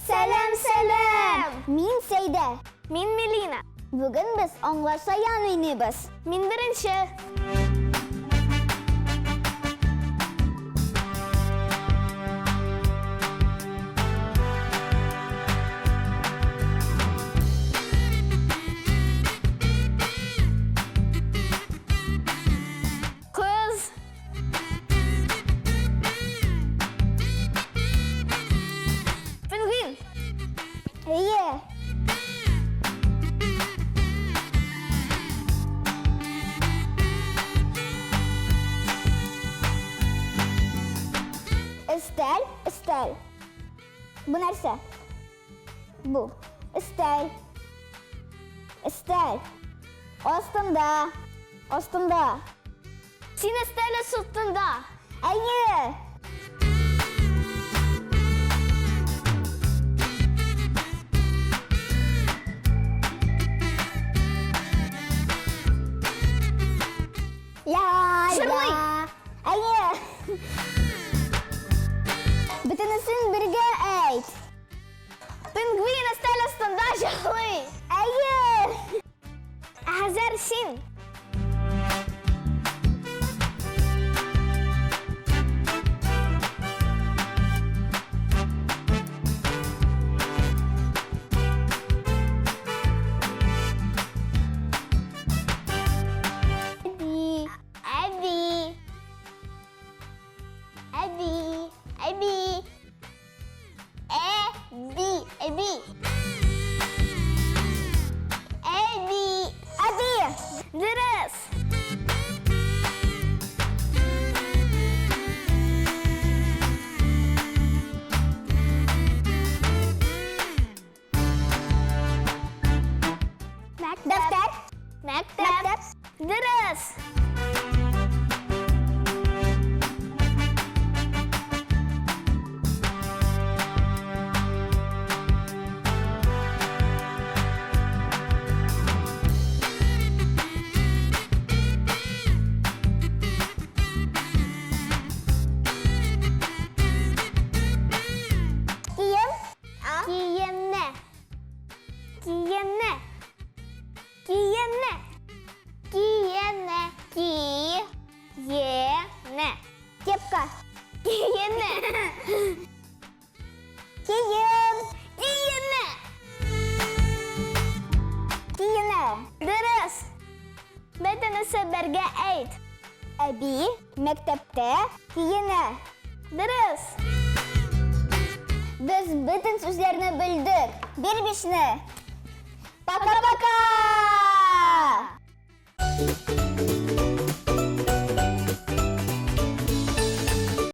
Сәлам, сәлам! Мин Сәйдә. Мин Мелина. Бүген без аңлашаян уйныйбыз. Мин беренче. Кыз. Пингвин. Әйе. Өстәл, өстәл. Бу нәрсә? Бу. Өстәл. Өстәл. Астында. Астында. Син өстәл астында. Әйе. Ла, Җырлый. ла. Әйе. Бөтенесен бергә әйт. Пингвин өстәл астында җырлый. Әйе. Ә хәзер син. Әби, әби. Әби, әби. Әби, әби. Әби. Әби. Дөрес. Мәктәп. Дәфтәр. Мәктәп. Мәктәп. Дөрес. Кием. Киемне. Киемне. Киемне. Киемне. Киемне. Кепка. Киемне. Кием. Киемне. Киенә. Дөрес. Бөтенесе бергә әйт. Әби мәктәптә киенә. Дөрес. Без бөтен сүзләрне белдек. Бир бишне. Пока-пока!